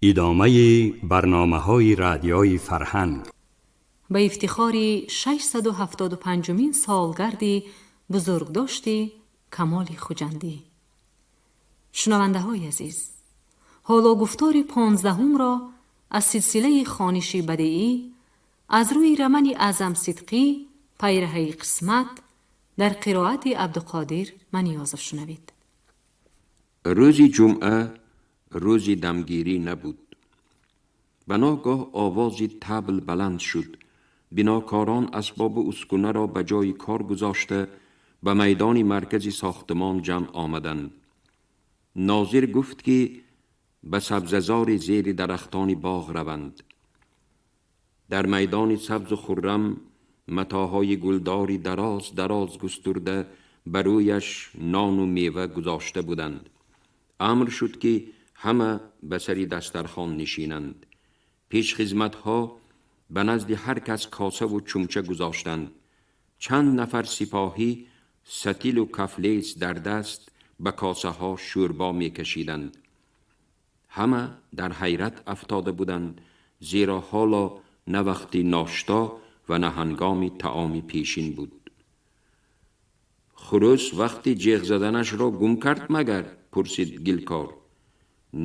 Идомаи барномаҳои Радиои Фарҳанг. Ба ифтихори 675-умин солгарди бузургдошти Камоли Хуҷандӣ. Шунавандаҳои азиз, ҳоло гуфтори 15-умро аз силсилаи хониши бадеӣ аз рӯи романи Аъзам Сидқӣ «Пайраҳаи қисмат» дар қироати Абдуқодир Маниёзов шунавед. Рӯзи ҷумъа рӯзи дамгирӣ набуд. Ба ногаҳ овози табл баланд шуд. Бинокорон асбобу ускунаро ба ҷои кор гузошта, ба майдони маркази сохтмон ҷамъ омаданд. Нозир гуфт, ки ба сабзазори зери дарахтони боғ раванд. Дар майдони сабзу хуррам матоъҳои гулдори дароз дароз густурда, ба рӯяш нону мева гузошта буданд. Амр шуд, ки ҳама ба сари дастархон нишинанд. Пешхизматҳо ба назди ҳар кас косаву чумча гузоштанд. Чанд нафар сипоҳӣ сатилу кафлес дар даст ба косаҳо шӯрбо мекашиданд. Ҳама дар ҳайрат афтода буданд, зеро ҳоло на вақти ношто ва на ҳангоми таоми пешин буд. «Хурӯс вақти ҷеғ заданашро гум кард магар?» — пурсид гилкор.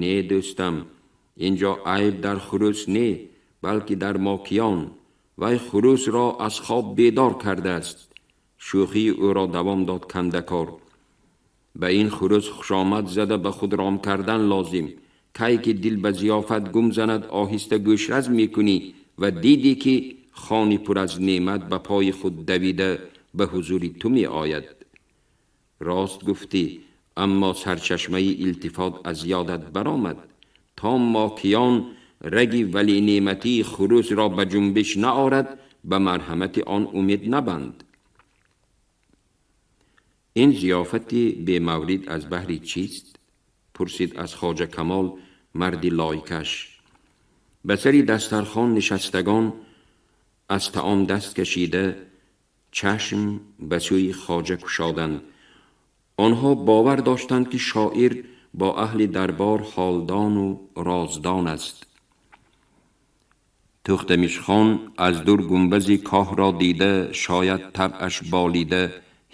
«Не, дӯстам, инҷо айб дар хурӯс не, балки дар мокиён. Вай хурӯсро аз хоб бедор кардааст», — шӯхии ӯро давом дод кандакор. «Ба ин хурӯс хушомад зада, ба худ ром кардан лозим. Кай ки дил ба зиёфат гум занад, оҳиста гӯшраз мекунӣ ва дидӣ, ки хони пур аз неъмат ба пои худ давида ба ҳузури ту меояд». «Рост гуфтӣ, аммо сарчашмаи илтифот аз ёдат баромад. То мокиён раги валинеъматии хурӯсро ба ҷунбиш наорад, ба марҳамати он умед набанд». «Ин зиёфати бемаврид аз баҳри чист?» — пурсид аз Хоҷа Камол марди лойкаш. Ба сари дастархон нишастагон аз таом даст кашида, чашм ба сӯи хоҷа кушоданд. Онҳо бовар доштанд, ки шоир бо аҳли дарбор ҳолдону роздон аст. Тӯхтамишхон аз дур гумбази коҳро дида, шояд табъаш болида,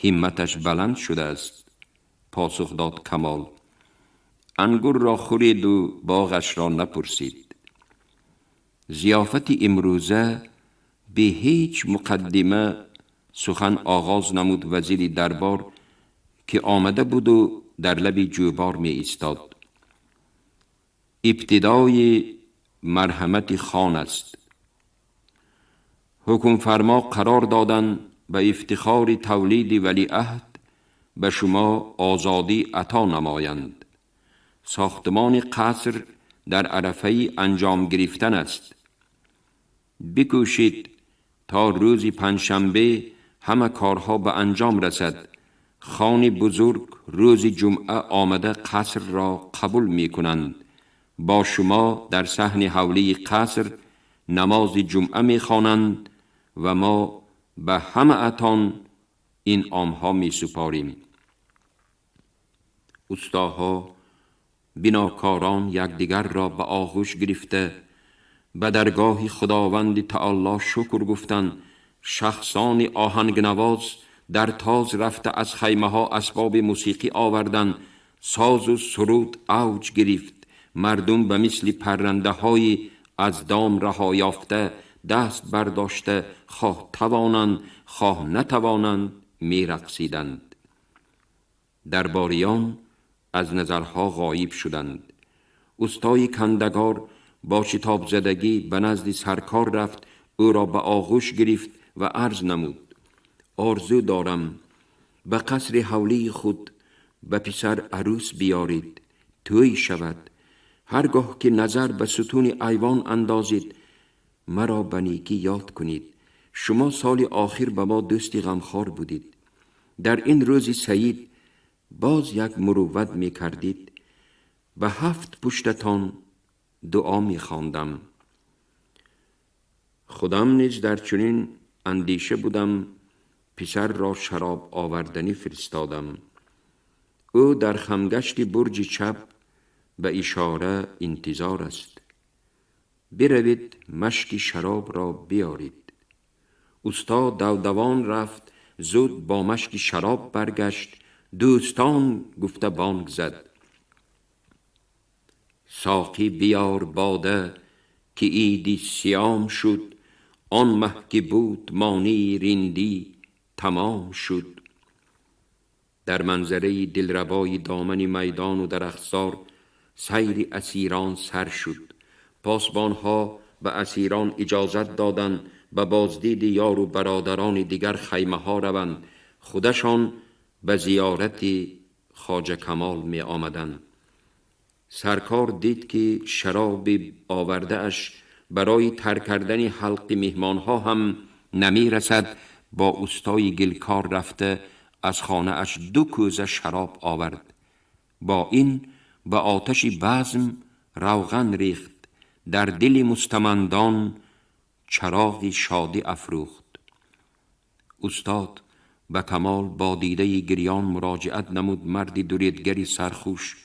ҳимматаш баланд шудааст, — посух дод Камол. «Ангурро хӯриду боғашро напурсид. Зиёфати имрӯза бе ҳеҷ муқаддима сухан оғоз намуд вазири дарбор, ки омада буду дар лаби ҷӯбор меистод. Ибтидои марҳамати хон аст. Ҳукмфармо қарор доданд ба ифтихори тавлиди валиаҳд ба шумо озодӣ ато намоянд. Сохтмони қаср дар арафаи анҷом гирифтан аст. Бикӯшид, то рӯзи панҷшанбе ҳама корҳо ба анҷом расад. Хони бузург рӯзи ҷумъа омада, қасрро қабул мекунанд. Бо шумо дар саҳни ҳавлии қаср намози ҷумъа мехонанд ва мо ба ҳамаатон инъомҳо месупорем». Устоҳо, бинокорон якдигарро ба оғӯш гирифта, ба даргоҳи Худованди таоло шукр гуфтанд. Шахсони оҳангнавоз дар тоз рафта, аз хаймаҳо асбоби мусиқӣ оварданд. Созу суруд авҷ гирифт. Мардум ба мисли паррандаҳои аз дом раҳо ёфта, даст бардошта, хоҳ тавонанд, хоҳ натавонанд, мерақсиданд. Дарбориён аз назарҳо ғоиб шуданд. Устои кандагор бо шитобзадагӣ ба назди саркор рафт, ӯро ба оғӯш гирифт ва арз намуд: «Орзу дорам, ба қасри ҳавлии худ ба писар арӯс биёред, тӯй шавад. Ҳаргоҳ ки назар ба сутуни айвон андозед, маро ба некӣ ёд кунед. Шумо соли охир ба мо дӯсти ғамхор будед. Дар ин рӯзи саид боз як мурувват мекардид, ба ҳафт пуштатон дуо мехондам». «Худам низ дар чунин андеша будам. Писарро шароб оварданӣ фиристодам. Ӯ дар хамгашти бурҷи чап ба ишора интизор аст». بروید مشک شراب را بیارید. استاد دودوان رفت، زود با مشک شراب برگشت. دوستان گفته بانگ زد: ساقی بیار باده که عیدی سیام شد، آن مه که بود مانی رندی تمام شد. در منظره دلربای دامن میدان و درختزار سیر اسیران سر شد. پاسبانها به اسیران اجازت دادند به بازدید یار و برادران دیگر خیمه ها روند. خودشان به زیارت خواجه کمال می آمدند. سرکار دید که شراب آورده اش برای تر کردن حلق میهمان ها هم نمی رسد. با استای گلکار رفته از خانه اش 2 کوزه شراب آورد. با این به آتش بزم روغن ریخت، در دل مستمندان چراغ شادی افروخت. استاد به کمال با دیده گریان مراجعت نمود: مردی دوریدگری سرخوش،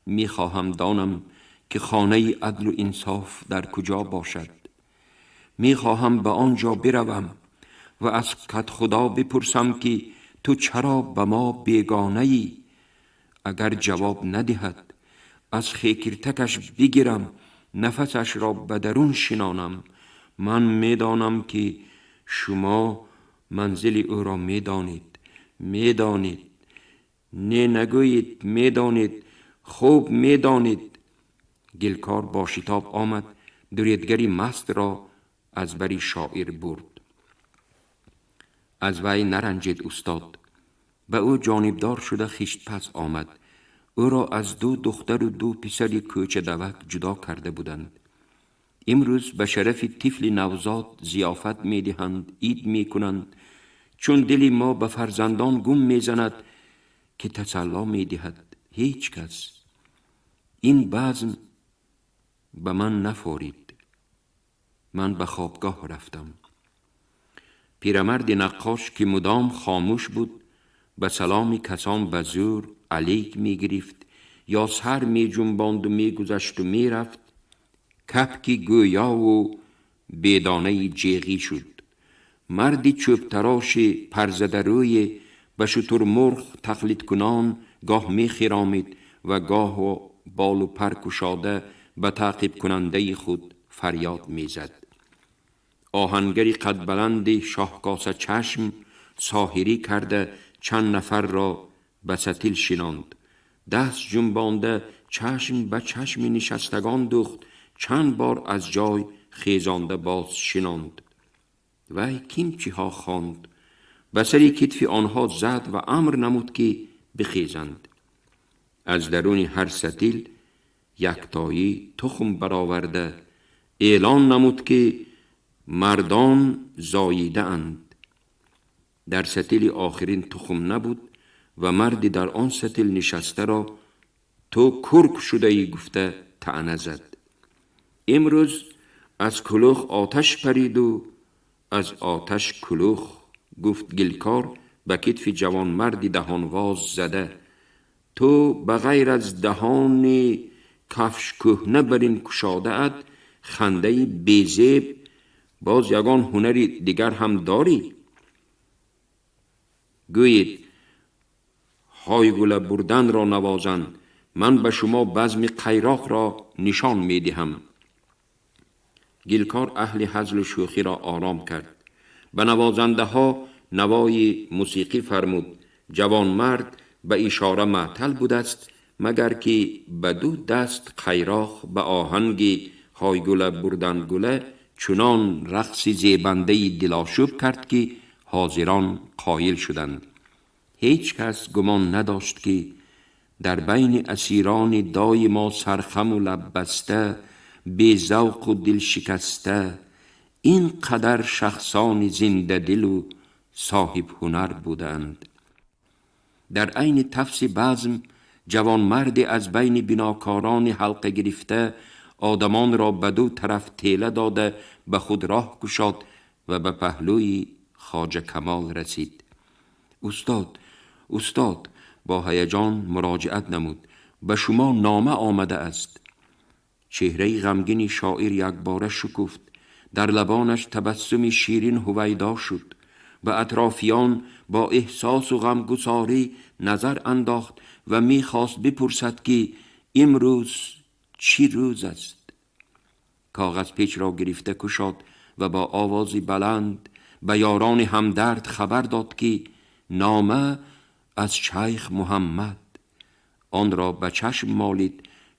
میخواهم دانم که خانه عدل و انصاف در کجا باشد. میخواهم به آنجا بروم و از کت خدا بپرسم که تو چرا به ما بیگانه ای؟ اگر جواب ندهد از خیکرتکش بگیرم، نفسش را به درون شنانم. من میدانم که شما منزل او را میدانید، میدانید، نه نگویید میدانید، خوب میدانید. گلکار با شتاب آمد، دوریدگری مست را از بری شاعر برد. از وی نرنجید استاد، به او جانبدار شده خیشت پس آمد. او را از 2 دختر و 2 پسر کوچه دوک جدا کرده بودند. امروز به شرف طفل نوزاد ضیافت میدهند، عید میکنند. چون دل ما به فرزندان گم میزند که تسلا میدهد هیچ کس. این بزم به من نفورید. من به خوابگاه رفتم. پیرمرد نقاش که مدام خاموش بود به سلام کسان به زور علیک می گرفت یا سر می جنباند و می گذشت و می رفت. کپکی گویا و بیدانه جیغی شد. مردی چوب تراش پرزده روی به شتر مرغ تقلید کنان گاه می خرامید و گاه بال و پر کشاده به تعقیب کننده خود فریاد می زد. آهنگری قد بلند شاهکاسه چشم ساحری کرده چند نفر را به سطیل شناند. دست جنبانده چشم به چشم نشستگان دوخت، چند بار از جای خیزانده باز شناند. وی کیمچی ها خواند، به سر کتف آنها زد و امر نمود که بخیزند. از درون هر سطیل یکتایی تخم برآورده اعلان نمود که مردان زاییده اند. در سطیل آخرین تخم نبود و مردی در آن سطیل نشسته را تو کرک شده ای گفته طعنه زد. امروز از کلوخ آتش پرید و از آتش کلوخ، گفت گلکار به کتف جوانمردی دهانواز زده. تو به غیر از دهان کفش کهنه برین کشاده ات خنده بیزیب باز یگان هنر دیگر هم داری؟ گویید های گله بردن را نوازند، من به شما بزم قیراق را نشان می دهم. گلکار اهل هزل و شوخی را آرام کرد. به نوازنده ها نوای موسیقی فرمود. جوانمرد به اشاره معطل بود است، مگر که به دو دست قیراق به آهنگ های گله بردن گله چنان رقص زیبنده دلاشوب کرد که حاضران قایل شدند. هیچ کس گمان نداشت که در بین اسیران دای ما سرخم و لب بسته، بی ذوق و دل شکسته، این قدر شخصان زنده دل و صاحب هنر بودند. در عین تفس بزم جوانمرد از بین بیناکاران حلقه گرفته آدمان را به دو طرف تیله داده به خود راه گشاد و به پهلوی خواجه کمال رسید. استاد، استاد، با هیجان مراجعت نمود، به شما نامه آمده است. Чеҳраи ғамгини шоир якбора шукуфт, дар лабонаш табассуми ширин ҳувайдо шуд. Ба атрофиён бо эҳсосу ғамгусорӣ назар андохт ва мехост бипурсад, ки имрӯз чӣ рӯз аст. Коғазпечро гирифта кушод ва бо овози баланд ба ёрони ҳамдард хабар дод, ки нома аз шайх Муҳаммад. Онро ба чашм молид.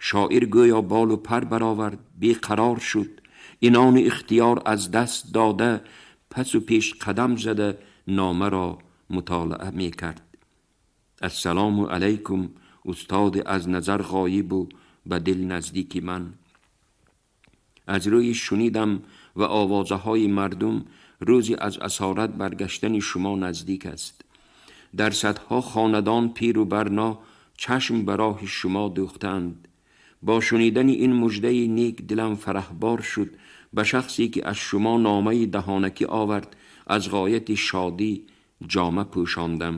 Шоир гӯё болу пар баровард, беқарор шуд. Инони ихтиёр аз даст дода, пасу пеш қадам зада, номаро мутолиа мекард. Ассалому алайкум, устоди аз назар ғоибу ба дил наздики ман. Аз рӯи шунидам ва овозаҳои мардум, рӯзи аз асорат баргаштани шумо наздик аст. Дар садҳо хонадон пиру барно чашм ба роҳи шумо дӯхтаанд. Бо шунидани ин муждаи нек дилам фараҳбор шуд. Ба шахсе, ки аз шумо номаи даҳонакӣ овард, аз ғояти шодӣ ҷома пӯшондам.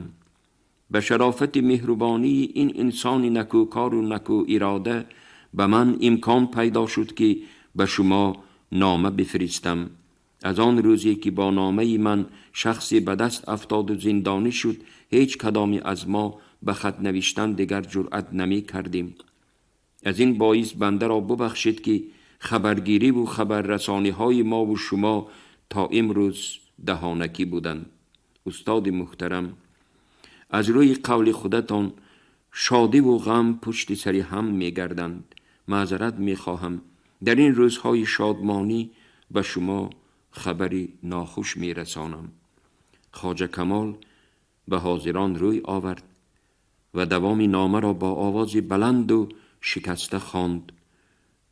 Ба шарофати меҳрубонии ин инсони накӯкору накӯ ирода ба ман имкон пайдо шуд, ки ба шумо нома бифиристам. Аз он рӯзе, ки бо номаи ман шахсе ба даст афтоду зиндонӣ шуд, ҳеҷ кадоме аз мо ба хат навиштан дигар ҷуръат намекардем. Аз ин боис бандаро бубахшед, ки хабаргириву хабаррасониҳои мову шумо то имрӯз даҳонакӣ буданд. Устоди муҳтарам, аз рӯи қавли худатон, шодиву ғам пушти сари ҳам мегарданд. Маъзарат мехоҳам, дар ин рӯзҳои шодмонӣ ба шумо хабари нохуш мерасонам. Хоҷа Камол ба ҳозирон рӯй овард ва давоми номаро бо овози баланду шикаста хонд.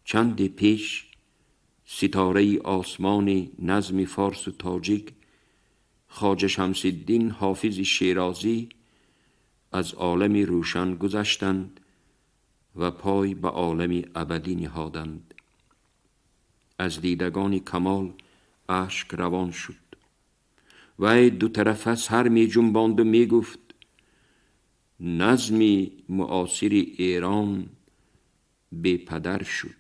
Чанде пеш ситораи осмони назми форсу тоҷик, Хоҷа Шамсиддин Ҳофизи Шерозӣ, аз олами рӯшан гузаштанд ва пой ба олами абадӣ ниҳоданд. Аз дидагони Камол ашк равон шуд. Вай дутарафа сар меҷунбонду мегуфт: «Назми муосири Эрон бепадар шуд».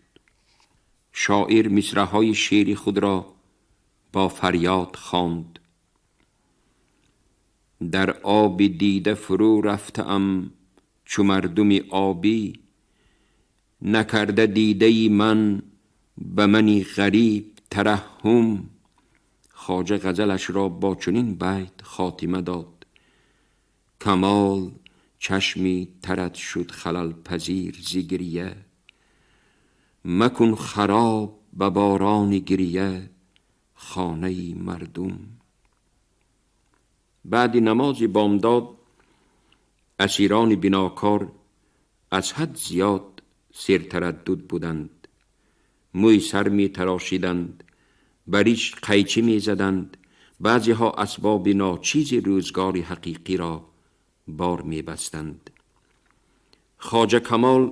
Шоир мисраҳои шеъри худро бо фарёд хонд: Дар оби дида фурӯ рафтаам чу мардуми обӣ, накарда дидаи ман ба мани ғариб тараҳҳум. Хоҷа ғазалашро бо чунин байт хотима дод: Камол, чашми тарат шуд халалпазир зи гирья, макун хароб ба борони гирья хонаи мардум. Баъди намози бомдод асирони бинокор аз ҳад зиёд сертараддуд буданд. Мӯи сар метарошиданд, ба риш қайчӣ мезаданд, баъзеҳо асбоби ночизи рӯзгори ҳақиқиро бор мебастанд. Хоҷа Камол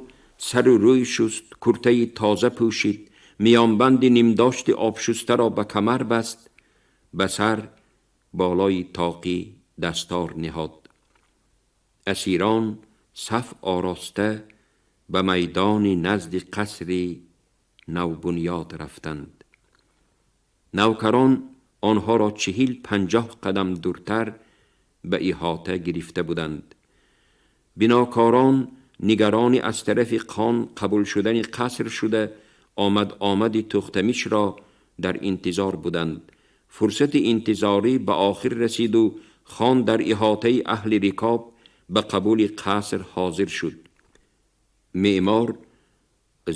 сару рӯй шуст, куртаи тоза пӯшид, миёнбанди нимдошти обшустаро ба камар баст, ба сар болои тоқӣ дастор ниҳод. Асирон саф ороста ба майдони назди қасри навбунёд рафтанд. Навкарон онҳоро 40-50 қадам дуртар ба иҳота гирифта буданд. Бинокорон нигарони аз тарафи хон қабул шудани қаср шуда, омад омади Тӯхтамишро дар интизор буданд. Фурсати интизорӣ ба охир расиду хон дар иҳотаи аҳли рикоб ба қабули қаср ҳозир шуд. Меъмор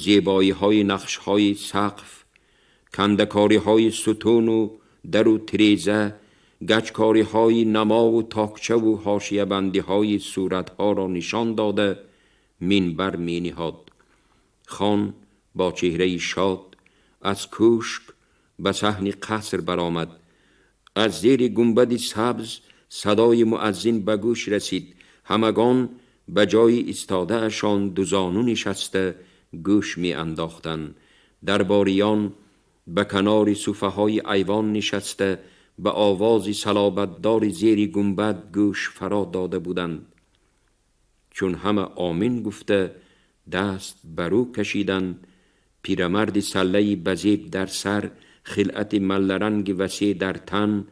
зебоиҳои нақшҳои сақф, кандакориҳои сутуну дару тиреза, гачкориҳои намову токчаву ҳошиябандиҳои суратҳоро нишон дода, минбар мениҳод. Хон бо чеҳраи шод аз кӯшк ба саҳни қаср баромад. Аз зери гунбади сабз садои муаззин ба гӯш расид. Ҳамагон ба ҷои истодаашон дузону нишаста гӯш меандохтанд. Дарбориён ба канори суфаҳои айвон нишаста, ба овози салобатдори зери гунбад гӯш фаро дода буданд. Чун ҳама омин гуфта, даст ба рӯ кашиданд. Пирамарди саллаи ба зеб дар сар, хилъати малларанги васеъ дар тан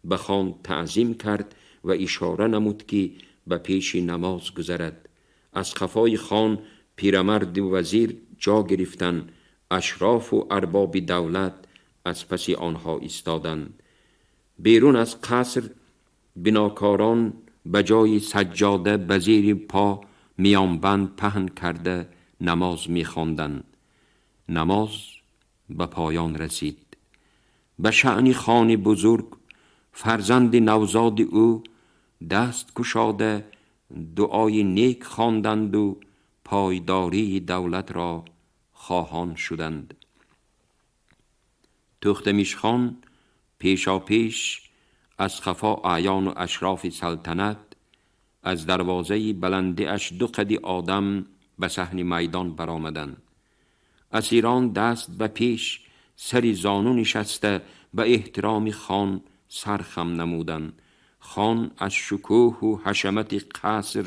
ба хон таъзим кард ва ишора намуд, ки ба пеши намоз гузарад. Аз қафои хон пирамарду вазир ҷо гирифтанд, ашрофу арбоби давлат аз паси онҳо истоданд. Берун аз қаср бинокорон ба ҷои саҷҷода ба зери по миёнбанд паҳн карда намоз мехонданд. Намоз ба поён расид. Ба шаъни хони бузург, фарзанди навзоди ӯ даст кушода дуои нек хонданду пойдории давлатро хоҳон шуданд. Тӯхтамишхон пешопеш аз қафо аъёну ашрофи салтанат аз дарвозаи баландиаш ду қади одам ба саҳни майдон баромаданд. Асирон даст ба пеш, сари зону нишаста ба эҳтироми хон сар хам намуданд. Хон аз шукӯҳу ҳашамати қаср,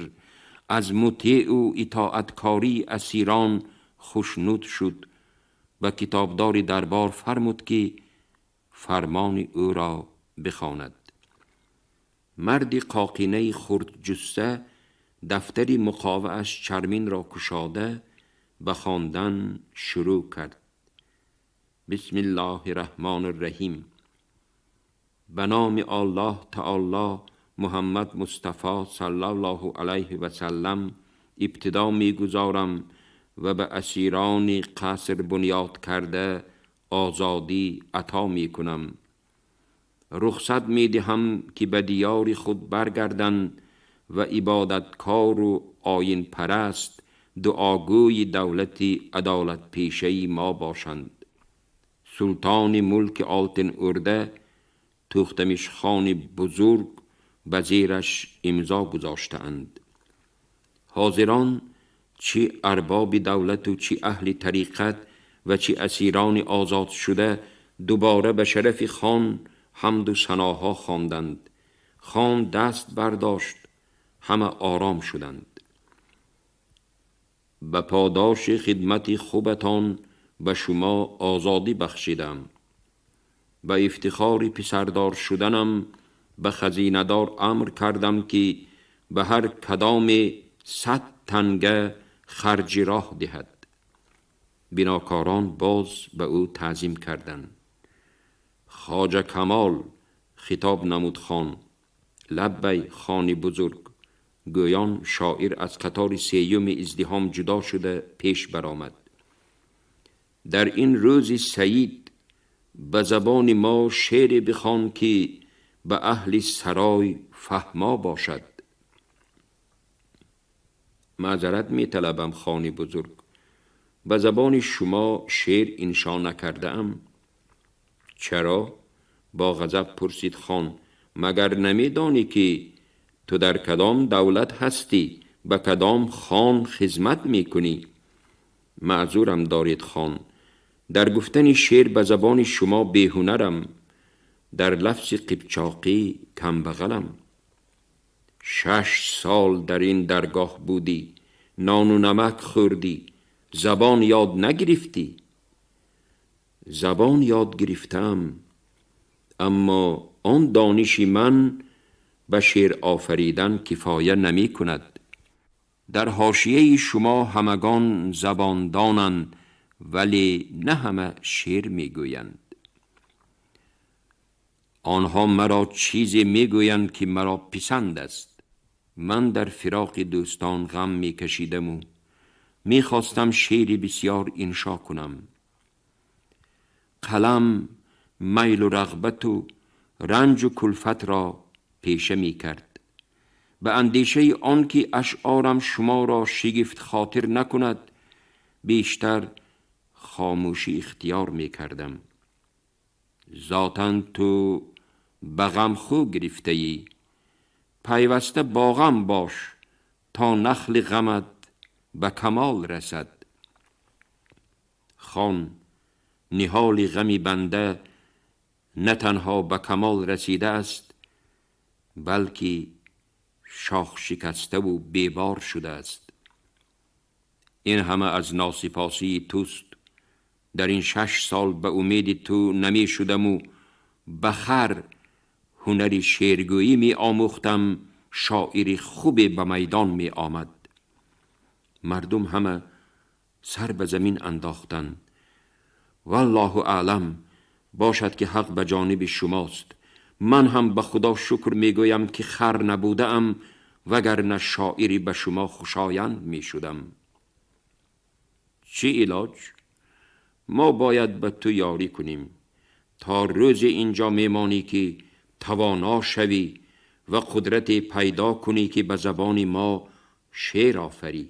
аз мутеъу итоаткории асирон хушнуд шуд. Ба китобдори дарбор фармуд, ки фармони ӯро бихонад. Марди қоқинаи хурдҷусса дафтари муқовааш чарминро кушода ба хондан шурӯъ кард. بسم الله الرحمن الرحیم. به نام الله تعالی، محمد مصطفی صلی الله علیه و سلم ابتدا میگذارم و به اسیران قصر بنیاد کرده آزادی عطا می کنم. رخصت می دهم که به دیار خود برگردند و عبادتکار و آیین پرست، دعاگوی دولت عدالت پیشه ما باشند. سلطان ملک آلتن ارده، توختمش خان بزرگ به زیرش امضا گذاشتهاند. حاضران، چی ارباب دولت و چی اهل طریقت و چی اسیران آزاد شده، دوباره به شرف خان حمد و ثناها خواندند. خان دست برداشت، همه آرام شدند. به پاداش خدمت خوبتان به شما آزادی بخشیدم. به افتخار پسردار شدنم به خزینه‌دار امر کردم که به هر کدام 100 تنگه خرج راه دهد. بیناکاران باز به او تعظیم کردند. خواجه کمال، خطاب نمود خان. لبی خان بزرگ. گویان شاعر از قطار سیوم ازدحام جدا شده پیش برآمد. در این روز سعید به زبان ما شعر بخوان که به اهل سرای فهما باشد. معذرت می طلبم خان بزرگ، به زبان شما شعر انشا نکرده ام. چرا؟ با غضب پرسید خان. مگر نمیدانی که تو در کدام دولت هستی، به کدام خان خدمت میکنی؟ معذورم دارید خان، در گفتن شعر به زبان شما بیهنرم، در لفظ قبچاقی کم بغلم. 6 سال در این درگاه بودی، نان و نمک خوردی، زبان یاد نگرفتی؟ زبان یاد گرفتم، اما آن دانش من به شعر آفریدن کفایه نمی کند. در حاشیه شما همگان زبان دانند، ولی نه همه شعر میگویند. آنها مرا چیزی میگویند که مرا پسند است. من در فراق دوستان غم میکشیدم و میخواستم شعری بسیار انشا کنم. قلم میل و رغبت و رنج و کلفت را پیشه میکرد. به اندیشه آن که اشعارم شما را شگفت خاطر نکند، بیشتر خاموشی اختیار میکردم. ذاتاً تو به غم خو گرفته ای، پیوسته با غم باش تا نخل غمت به کمال رسد. خان، نهال غمی بنده نه تنها به کمال رسیده است، بلکه شاخ شکسته و بیبار شده است. این همه از ناسپاسی توست. Дар ин 6 сол ба умеди ту намешудаму ба хар ҳунари шеъргӯӣ меомӯхтам, шоири хубе ба майдон меомад. Мардум ҳама сар ба замин андохтанд. Валлоҳу аълам, бошад ки ҳақ ба ҷониби шумост. Ман ҳам ба Худо шукр мегӯям, ки хар набудаам, вагарна шоире ба шумо хушоянд мешудам. Чӣ илоҷ? Мо бояд ба ту ёрӣ кунем. То рӯзе инҷо мемонӣ, ки тавоно шавӣ ва қудрате пайдо кунӣ, ки ба забони мо шеър офарӣ.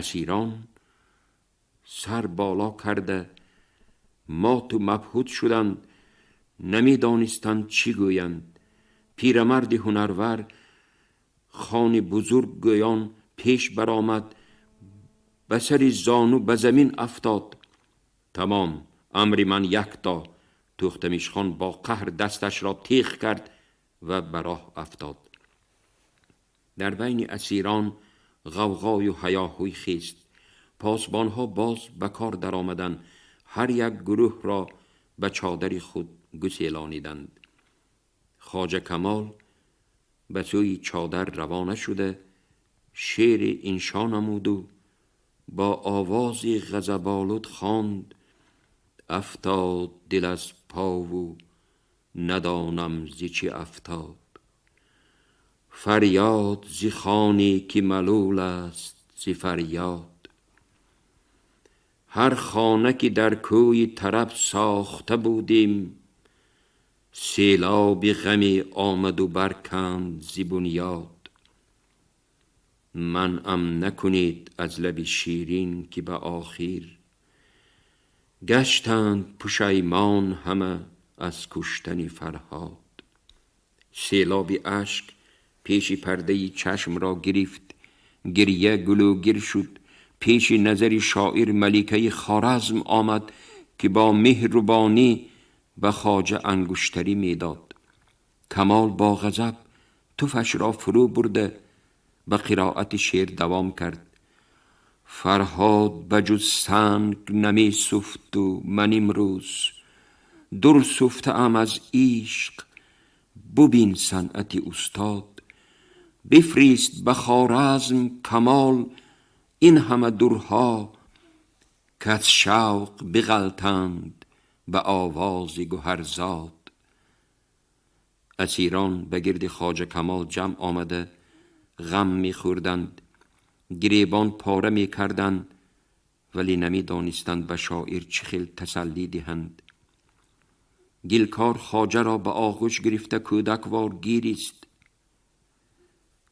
Асирон сар боло карда, моту мабҳут шуданд, намедонистанд чӣ гӯянд. Пирамарди ҳунарвар хони бузург гӯён пеш баромад, ба сари зону ба замин афтод. Тамом, амри ман якто. Тӯхтамишхон бо қаҳр дасташро теғ кард ва ба роҳ афтод. Дар байни асирон ғавғою ҳаёҳӯй хест. Посбонҳо боз ба кор даромаданд, ҳар як гурӯҳро ба чодари худ гуселониданд. Хоҷа Камол ба сӯи чодар равона шуда, шеъри иншо намуду бо овози ғазаболуд хонд: Афтод дил аз пову надонам зи чӣ афтод, фарёд зи хоне ки малул аст зи фарёд. Ҳар хона ки дар кӯи тараб сохта будем, селоби ғаме омаду барканд зи бунёд. Манъам накунед аз лаби ширин, ки ба охир гаштанд пушаймон ҳама аз куштани Фарҳод. Селоби ашк пеши пардаи чашмро гирифт, гирья гулӯгир шуд. Пеши назари шоир маликаи Хоразм омад, ки бо меҳрубонӣ ба хоҷа ангуштарӣ медод. Камол бо ғазаб туфашро фурӯ бурда, ба қироати шеър давом кард: Фарҳод ба ҷуз санг намесуфту ман имрӯз дур суфтаам аз ишқ, бубин санъати устод. Бифирист ба Хоразм Камол ин ҳама дурҳо, каз шавқ биғалтанд ба овози гуҳарзод. Асирон ба гирди Хоҷа Камол ҷамъ омада, ғам мехӯрданд, гиребон пора мекарданд, вале намедонистанд ба шоир чӣ хел тасаллӣ диҳанд. Гилкор хоҷаро ба оғӯш гирифта, кӯдаквор гирист.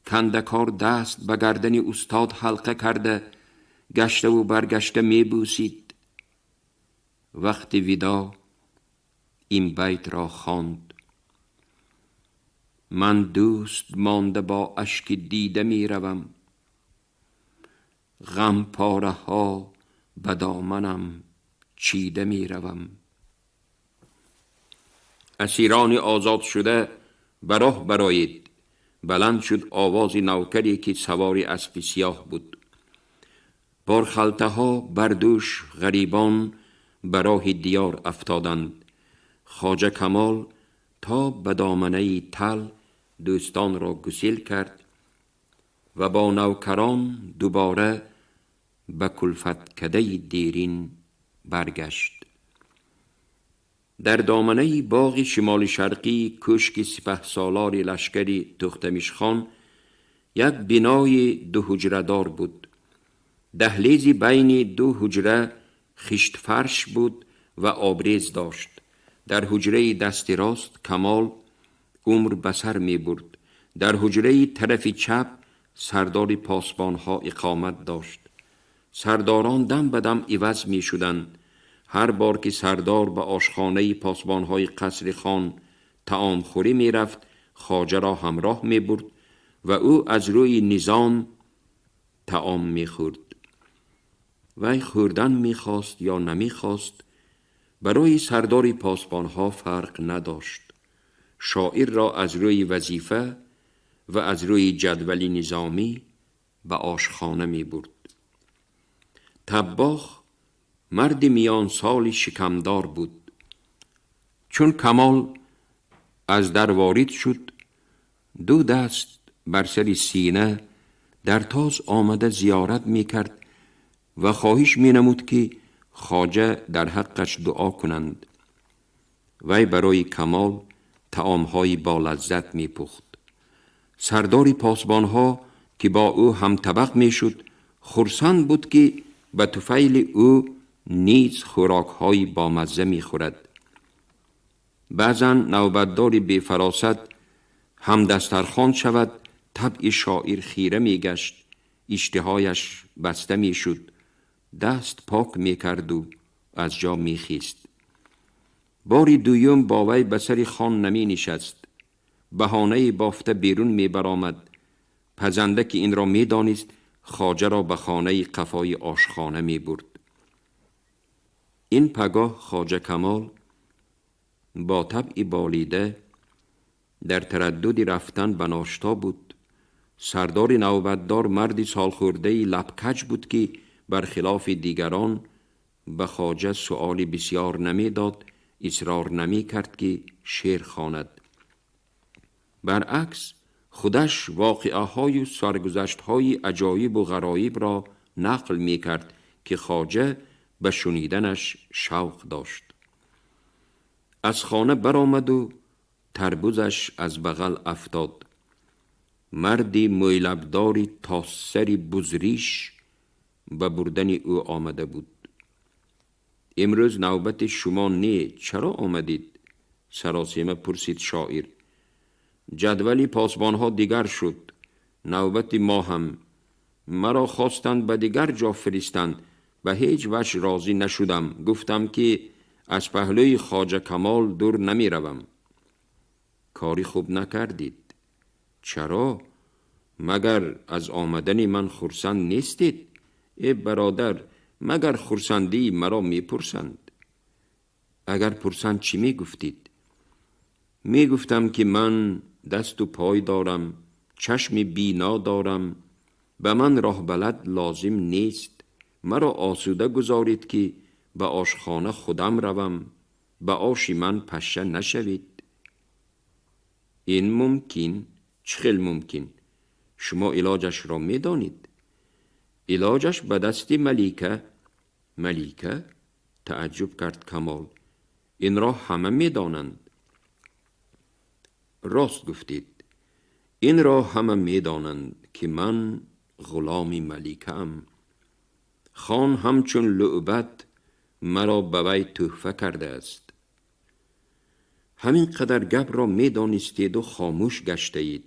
Кандакор даст ба гардани устод ҳалқа карда, гаштаву баргашта мебӯсид. Вақти видоъ ин байтро хонд: Ман дӯст монда бо ашки дида меравам, ғампораҳо ба доманам чида меравам. Асирони озодшуда, ба роҳ бароед! Баланд шуд овози навкаре, ки савори аспи сиёҳ буд. Борхалтаҳо бар дӯш, ғарибон ба роҳи диёр афтоданд. Хоҷа Камол то ба доманаи Тал дӯстонро гусел кард ва бо навкарон дубора ба кулфаткадаи дерин баргашт. Дар доманаи боғи шимоли шарқии кӯшки сипаҳсолори лашкари Тӯхтамишхон як бинои дуҳуҷрадор буд. Даҳлези байни ду ҳуҷра хиштфарш буд ва обрез дошт. Дар ҳуҷраи дасти рост Камол умр ба сар мебурд, дар ҳуҷраи тарафи чап сардори посбонҳо иқомат дошт. Сардорон дам ба дам иваз мешуданд. Ҳар бор ки сардор ба ошхонаи посбонҳои қасри хон таомхӯрӣ мерафт, хоҷаро ҳамроҳ мебурд ва ӯ аз рӯи низом таом мехӯрд. Вай хӯрдан мехост ё намехост, барои сардори посбонҳо фарқ надошт. Шоирро аз рӯи вазифа ва аз рӯи ҷадвали низомӣ ба ошхона мебурд. Таббох марди миёнсоли шикамдор буд. Чун Камол аз дар ворид шуд, ду даст бар сари сина дар тоз омада зиёрат мекард ва хоҳиш менамуд, ки хоҷа дар ҳаққаш дуо кунанд. Вай барои Камол таомҳои болаззат мепухт. Сардори посбонҳо, ки бо ӯ ҳамтабақ мешуд, хурсанд буд, ки ба туфайли ӯ низ хӯрокҳои бомазза мехӯрад. Баъзан навбатдори бефаросат ҳам дастархон шавад, табъи шоир хира мегашт, иштиҳояш баста мешуд, даст пок мекарду аз ҷо мехист. Бори дуюм бо вай ба сари хон наменишаст, баҳонаи бофта берун мебаромад. Пазанда, ки инро медонист, хоҷаро ба хонаи қафои ошхона мебурд. Ин пагоҳ хоҷа Камол бо табъи болида дар тараддуди рафтан ба ношто буд. Сардори навбатдор марди солхӯрдаи лабкаҷ буд, ки бар хилофи дигарон ба хоҷа суоли бисёр намедод, исрор намекард, ки шеър хонад. Баръакс, худаш воқеаҳою саргузаштҳои аҷоибу ғароибро нақл мекард, ки хоҷа ба шуниданаш шавқ дошт. Аз хона баромаду тарбузаш аз бағал афтод. Марди мӯйлабдори тоссари бузриш ба бурдани ӯ омада буд. «Имрӯз навбати шумо не, чаро омадид?» — саросема пурсид шоир. «Ҷадвали посбонҳо дигар шуд, навбати мо ҳам. Маро хостанд ба дигар ҷо фиристанд, ба ҳеҷ ваҷ розӣ нашудам. Гуфтам, ки аз паҳлӯи хоҷа Камол дур намеравам». «Кори хуб накардид». «Чаро? Магар аз омадани ман хурсанд нестед?» «Э, бародар, магар хурсандии маро мепурсанд?» «Агар пурсанд, чӣ мегуфтид?» «Мегуфтам, ки ман дасту пой дорам, чашми бино дорам, ба ман роҳбалад лозим нест. Маро осуда гузоред, ки ба ошхона худам равам. Ба оши ман пашша нашавед». «Ин мумкин? Чӣ хел мумкин? Шумо илоҷашро медонед?» «Илоҷаш ба дасти малика». «Малика?» — тааҷҷуб кард Камол. «Инро ҳама медонанд». «Рост гуфтед, инро ҳама медонанд, ки ман ғуломи маликаам. Хон ҳамчун лӯъбат маро ба вай тӯҳфа кардааст». «Ҳамин қадар гапро медонистеду хомӯш гаштаед.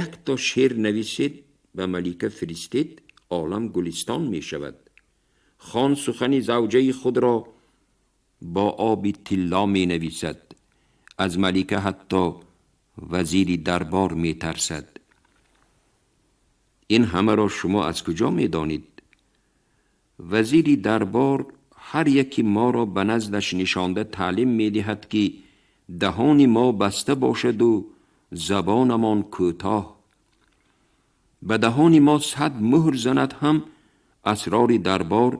Якто шеър нависед, ба малика фиристед, олам гулистон мешавад. Хон сухани завҷаи худро бо оби тилло менависад. Аз малика ҳатто вазири дарбор метарсад». «Ин ҳамаро шумо аз куҷо медонед?» «Вазири дарбор ҳар яки моро ба наздаш нишонда таълим медиҳад, ки даҳони мо баста бошаду забонамон кӯтоҳ. Ба даҳони мо 100 муҳр занад ҳам, асрори дарбор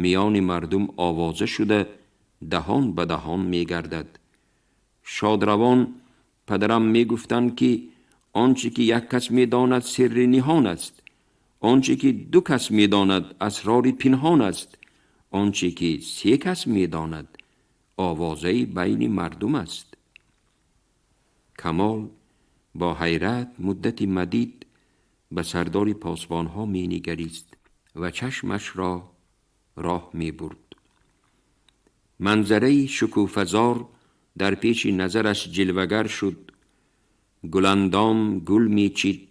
миёни мардум овоза шуда, даҳон ба даҳон мегардад. Шодравон падарам мегуфтанд, ки он чӣ ки як кас медонад, сирри ниҳон аст, он чӣ ки ду кас медонад, асрори пинҳон аст, он чӣ ки се кас медонад, овозаи байни мардум аст». Камол бо ҳайрат муддати мадид ба сардори посбонҳо менигарист ва чашмашро роҳ мебурд. Манзараи шукуфазор дар пеши назараш ҷилвагар шуд. Гуландом гул мечид,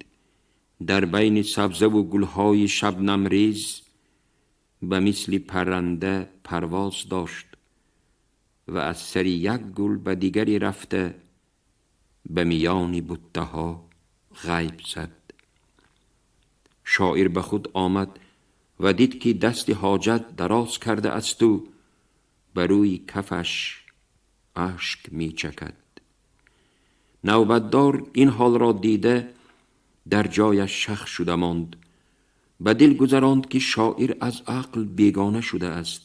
дар байни сабзаву гулҳои шабнамрез ба мисли парранда парвоз дошт ва аз сари як гул ба дигаре рафта, ба миёни буттаҳо ғайб зад. Шоир ба худ омад ва дид, ки дасти ҳоҷат дароз карда асту ба рӯи кафаш ашк мечакад. Навбатдор ин ҳолро дида, дар ҷояш шах шуда монд. Ба дил гузаронд, ки шоир аз ақл бегона шудааст.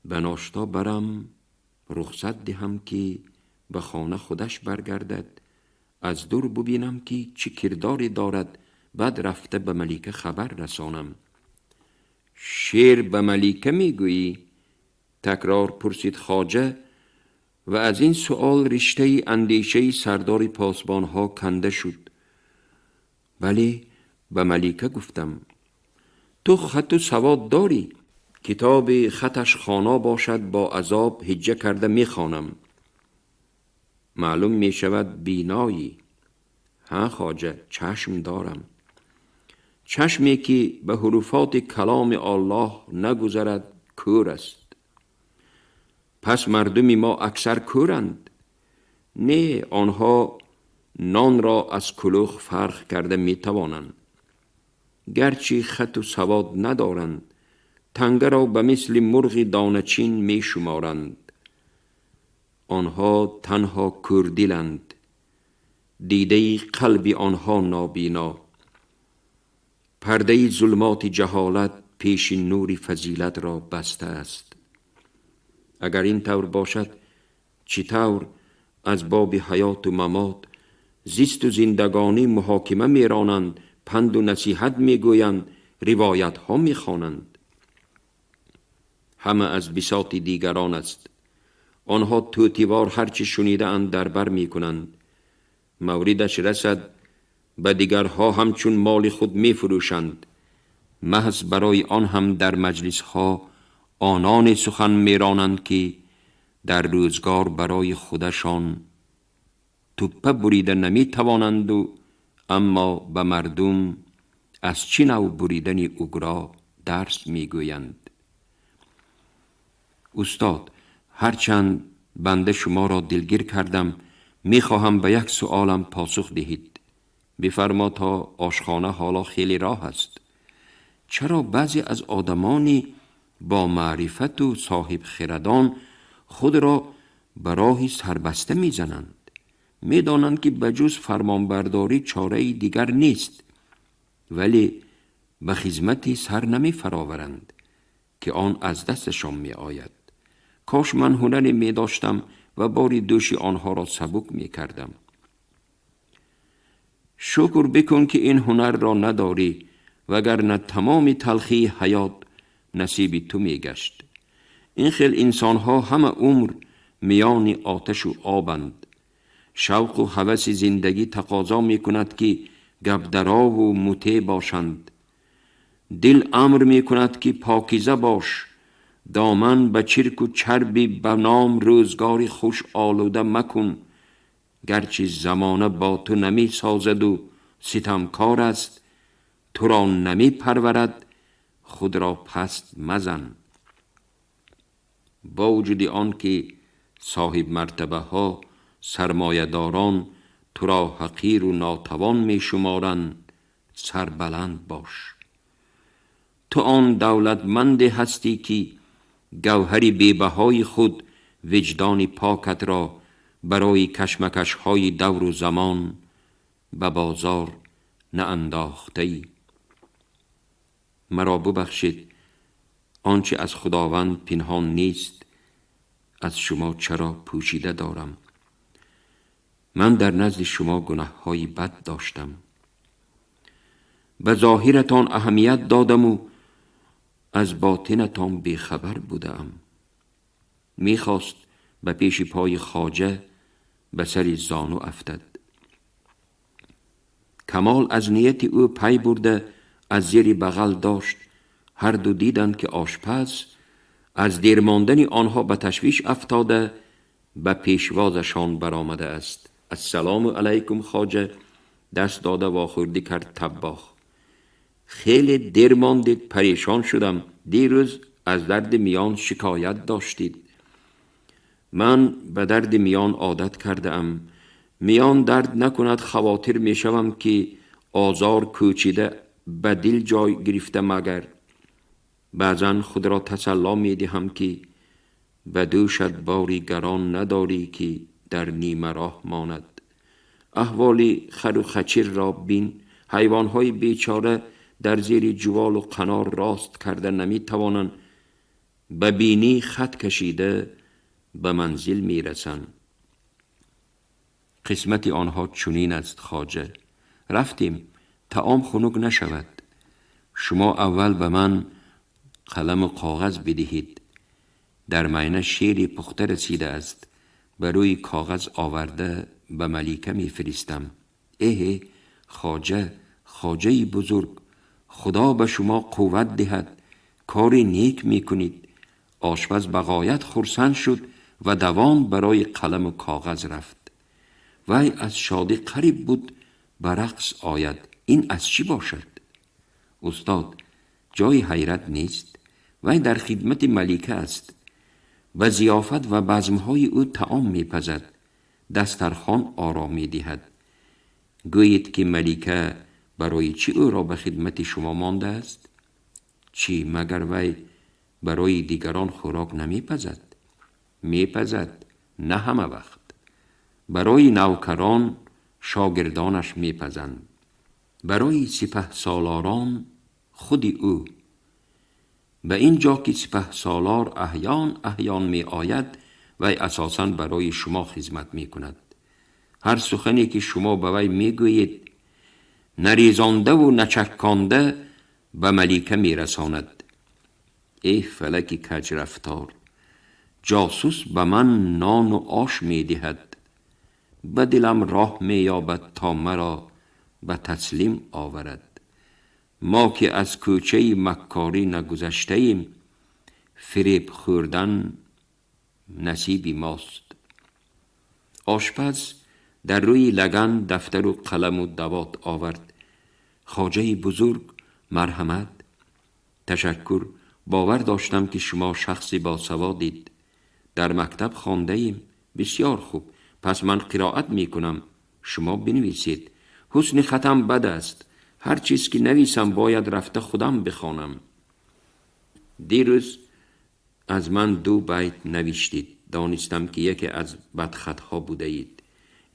Ба ношто барам, рухсат диҳам, ки ба хона худаш баргардад, аз дур бубинам, ки чӣ кирдоре дорад, баъд рафта ба малика хабар расонам. Шеър ба малика мегӯӣ? Такрор пурсид хоҷа ва аз ин суол риштаи андешаи сардори посбонҳо канда шуд. Бале, ба малика гуфтам. Ту хату савод дорӣ? Китоби хаташ хона бошад, бо азоб ҳиҷҷа карда мехонам. Маълум мешавад, биноӣ. Ҳа, хоҷа, чашм дорам. Чашме ки ба ҳуруфоти каломи Аллоҳ нагузарад, кӯр аст. Пас мардуми мо аксар кӯранд? Не, онҳо нонро аз кулух фарқ карда метавонанд. Гарчи хату савод надоранд, тангаро ба мисли мурғи доначин мешуморанд. Онҳо танҳо кӯрдиланд. Дидаи қалби онҳо нобино. Пардаи зулмоти ҷаҳолат пеши нури фазилатро баста аст. Агар ин тавр бошад, чӣ тавр аз боби ҳаёту мамот, зисту зиндагонӣ муҳокима меронанд, панду насиҳат мегӯянд, ривоятҳо мехонанд? Ҳама аз бисоти дигарон аст. Онҳо тӯтивор ҳарчи шунидаанд, дар бар мекунанд. Мавридаш расад, ба дигарҳо ҳамчун моли худ мефурӯшанд. Маҳз барои он ҳам дар маҷлисҳо ононе сухан меронанд, ки дар рӯзгор барои худашон туппа бурида наметавонанду, аммо ба мардум аз чӣ нав буридани угро дарс мегӯянд. Устод, ҳарчанд банда шуморо дилгир кардам, мехоҳам ба як суолам посух диҳед. Бифармо, то ошхона ҳоло хеле роҳ аст. Чаро баъзе аз одамони бо маърифату соҳибхирадон худро ба роҳи сарбаста мезананд? Медонанд, ки ба ҷуз фармонбардорӣ чораи дигар нест, вале ба хизмати сар намефароваранд, ки он аз дасташон меояд. Кош ман ҳунаре медоштам ва бори дӯши онҳоро сабук мекардам. Шукр бикун, ки ин ҳунарро надорӣ, вагарна тамоми талхии ҳаёт насиби ту мегашт. Ин хел инсонҳо ҳама умр миёни оташу обанд. Шавқу ҳаваси зиндагӣ тақозо мекунад, ки гапдарову мутеъ бошанд. Дил амр мекунад, ки покиза бош, доман ба чирку чарби ба ном рӯзгори хуш олуда макун. Гарчи замона бо ту намесозаду ситамкор аст, туро намепарварад, худро паст мазан. Бо вуҷуди он ки соҳибмартабаҳо, сармоядорон туро ҳақиру нотавон мешуморанд, сарбаланд бош. Ту он давлатманде ҳастӣ, ки гавҳари бебаҳои худ, виҷдони покатро, барои кашмакашҳои давру замон ба бозор наандохтаӣ. Маро бубахшед, он чи аз Худованд пинҳон нест, аз шумо чаро пӯшида дорам? Ман дар назди шумо гунаҳҳои бад доштам. Ба зоҳиратон аҳамият додаму аз ботинатон бехабар будаам. Мехост ба пеши пои хоҷа ба сари зону афтад. Камол аз нияти ӯ пай бурда, аз зери бағал дошт. Ҳарду диданд, ки ошпаз аз дер мондани онҳо ба ташвиш афтода, ба пешвозашон баромада аст. Ассалому алайкум, хоҷа, даст дода вохӯрдӣ кард таббох. Хеле дер мондед, парешон шудам. Дирӯз аз дарди миён шикоят доштед. Ман ба дарди миён одат кардаам. Миён дард накунад, хавотир мешавам, ки озор кӯчида ба дил ҷой гирифта магар. Баъзан худро тасалло медиҳам, ки ба дӯшат бори гарон надорӣ, ки дар нимароҳ монад. Аҳволи хару хачирро бин. Ҳайвонҳои бечора дар зери ҷуволу қанор рост карда наметавонанд. Ба бинӣ хат кашида ба манзил мерасанд. Қисмати онҳо чунин аст, хоҷа. Рафтем, таом хунук нашавад. Шумо аввал ба ман қаламу коғаз бидиҳед. Дар майна шеъри пухта расидааст. Ба рӯи коғаз оварда ба малика мефиристам. Эҳе, хоҷа, хоҷаи бузург, худо ба шумо қувват диҳад. Кори нек мекунед. Ошпаз ба ғоят хурсанд шуд ва давон барои қаламу коғаз рафт. Вай аз шодӣ қариб буд ба рақс ояд. Ин аз чӣ бошад? Устод, ҷои ҳайрат нест. Вай дар хидмати малика аст. Ба зиёфат ва базмҳои ӯ таом мепазад, дастархон оро медиҳад. Гӯед, ки малика барои чӣ ӯро ба хидмати шумо мондааст? Чӣ, магар вай барои дигарон хӯрок намепазад? Мепазад, на ҳама вақт. Барои навкарон, шогирдонаш мепазанд. Барои сипаҳсолорон худи ӯ. Ба ин ҷо ки сипаҳсолор аҳён аҳён меояд, вай асосан барои шумо хизмат мекунад. Ҳар сухане ки шумо ба вай мегӯед, нарезондаву начакконда ба малика мерасонад. Эй фалаки каҷрафтор, ҷосус ба ман нону ош медиҳад, ба дилам роҳ меёбад, то маро ба таслим оварад. Мо ки аз кӯчаи маккорӣ нагузаштаем, фиреб хӯрдан насиби мост. Ошпаз дар рӯи лаган дафтару қаламу давот овард. Хоҷаи бузург, марҳамат. Ташаккур, бовар доштам, ки шумо шахси босаводед. Дар мактаб хондаем. Бисёр хуб, пас ман қироат мекунам, шумо бинависед. Ҳусни хатам бад аст. Ҳар чиз ки нависам, бояд рафта худам бихонам. Дирӯз аз ман ду байт навиштед, донистам, ки яке аз бадхатҳо будаед.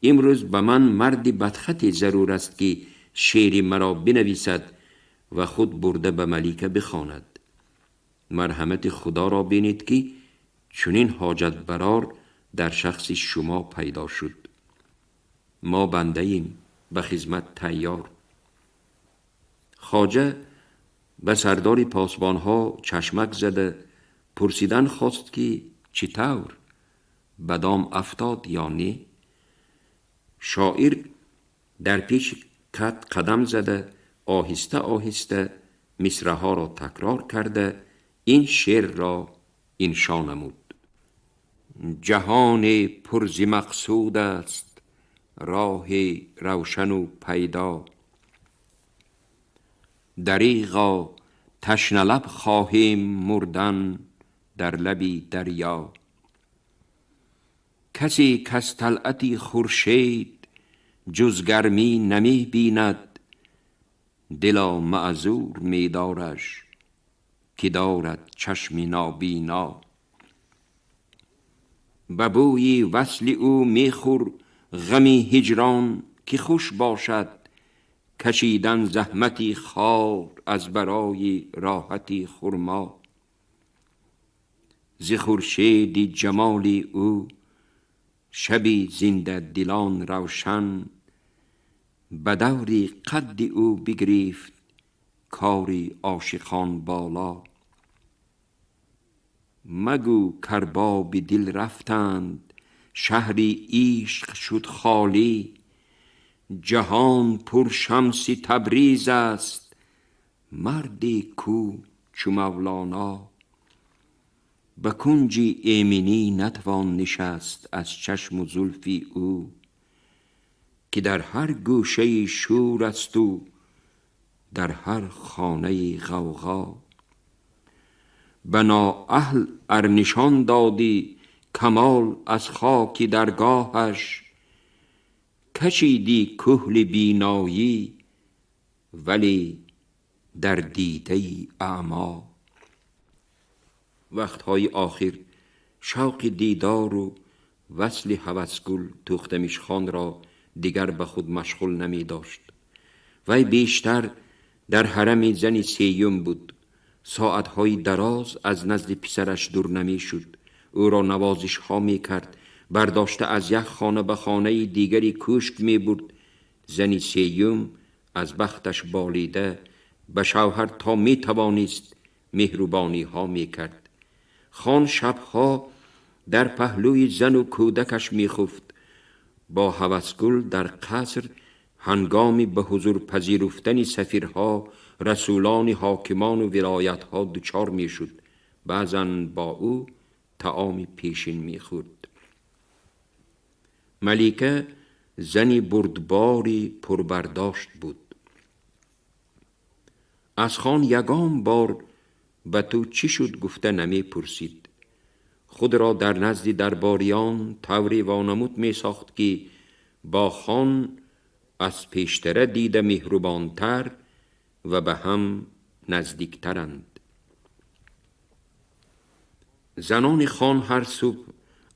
Имрӯз ба ман марди бадхате зарур аст, ки шеъри маро бинависад ва худ бурда ба малика бихонад. Марҳамати худоро бинед, ки чунин ҳоҷатбарор дар шахси шумо пайдо шуд. Мо бандаем, ба хизмат тайёр. Хоҷа ба сардори посбонҳо чашмак зада пурсидан хост, ки чӣ тавр, ба дом афтод ё не. Шоир дар пеши кат қадам зада, оҳиста оҳиста мисраҳоро такрор карда, ин шеърро иншо намуд: Ҷаҳоне пур зи мақсуд аст, роҳи равшану пайдо. Дариғо, ташналаб хоҳем мурдан дар лаби дарё. Касе каз талъати хуршед ҷуз гармӣ намебинад, дило, маъзур медораш, ки дорад чашми нобино. Ба бӯи васли ӯ мехӯр ғами ҳиҷрон, ки хуш бошад кашидан заҳмати хор аз барои роҳати хурмо. Зи хуршеди ҷамоли ӯ шаби зиндадилон равшан, ба даври қадди ӯ бигирифт кори ошиқон боло. Магӯ карбоби дил рафтанд, шаҳри ишқ шуд холӣ. Ҷаҳон пур шамси Табриз аст, марде кӯ чу Мавлоно. Ба кунҷи эминӣ натвон нишаст аз чашму зулфи ӯ, ки дар ҳар гӯшаи шӯр асту дар ҳар хонаи ғавғо. Ба ноаҳл ар нишон додӣ камол аз хоки даргоҳаш, кашидӣ куҳли биноӣ, вале дар дидаи аъмо. Вақтҳои охир шавқи дидору васли Ҳавасгул Тӯхтамишхонро дигар ба худ машғул намедошт. Вай бештар дар ҳарами зани сеюм буд. Соатҳои дароз аз назди писараш дур намешуд. Ӯро навозишҳо мекард, бардошта аз як хона ба хонаи дигари кӯшк мебурд. Зани сеюм аз бахташ болида ба шавҳар то метавонист меҳрубониҳо мекард. Хон шабҳо дар паҳлӯи зану кӯдакаш мехуфт. Бо Ҳавасгул дар қаср ҳангоми ба ҳузур пазируфтани сафирҳо, расулони ҳокимону вилоятҳо дучор мешуд. Баъзан бо ӯ таоми пешин мехӯрд. Малика зани бурдбори пурбардошт буд. Аз хон ягон бор ба ту чӣ шуд гуфта намепурсид. Худро дар назди дарбориён тавре вонамуд месохт, ки бо хон аз пештара дида меҳрубонтар ва ба ҳам наздиктаранд. Занони хон ҳар субҳ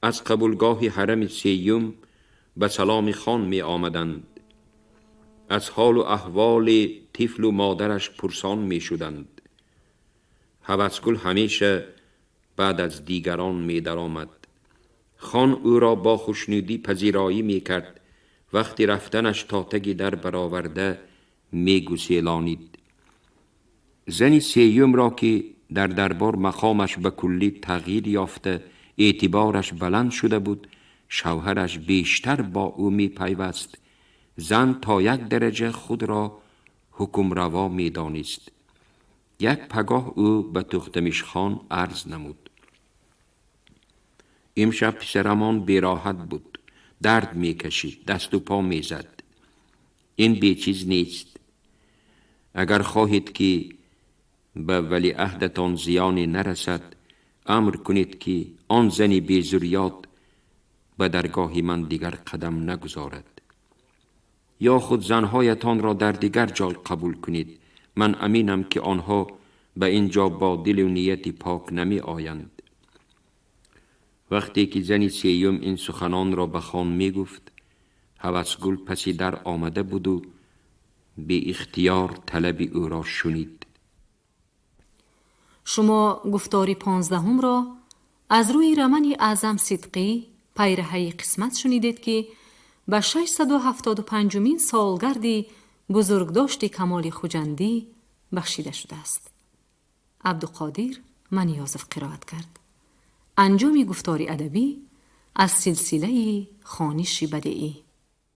аз қабулгоҳи ҳарами сеюм ба саломи хон меомаданд. Аз ҳолу аҳволи тифлу модараш пурсон мешуданд. Ҳавасгул ҳамеша баъд аз дигарон медаромад. Хон ӯро бо хушнудӣ пазироӣ мекард. Вақти рафтанаш то таги дар бароварда мегуселонид. Зани сеюмро, ки дар дарбор мақомаш ба куллӣ тағйир ёфта, эътибораш баланд шуда буд, шавҳараш бештар бо ӯ мепайваст. Зан то як дараҷа худро ҳукмраво медонист. Як пагоҳ ӯ ба Тӯхтамишхон арз намуд: имшаб писарамон бероҳат буд, дард мекашид, дасту по мезад. Ин бечиз нест. Агар хоҳед, ки ба валиаҳдатон зиёне нарасад, амр кунед, ки он зани безурёт ба даргоҳи ман дигар қадам нагузорад, ё худ занҳоятонро дар дигар ҷой қабул кунед. Ман аминам, ки онҳо ба ин ҷо бо дилу нияти пок намеоянд. Вақте ки зани сеюм ин суханонро ба хон мегуфт, Ҳавасгул паси дар омада буду беихтиёр талаби ӯро шунид. Шумо гуфтори 15-умро аз рӯи романи Аъзам Сидқӣ «Пайраҳаи қисмат» шунидед, ки ба 675-умин солгарди бузургдошти Камоли Хуҷандӣ бахшида шудааст. Абдуқодир Маниёзов қироат кард. Анҷоми гуфтори адабӣ аз силсилаи хониши бадеӣ.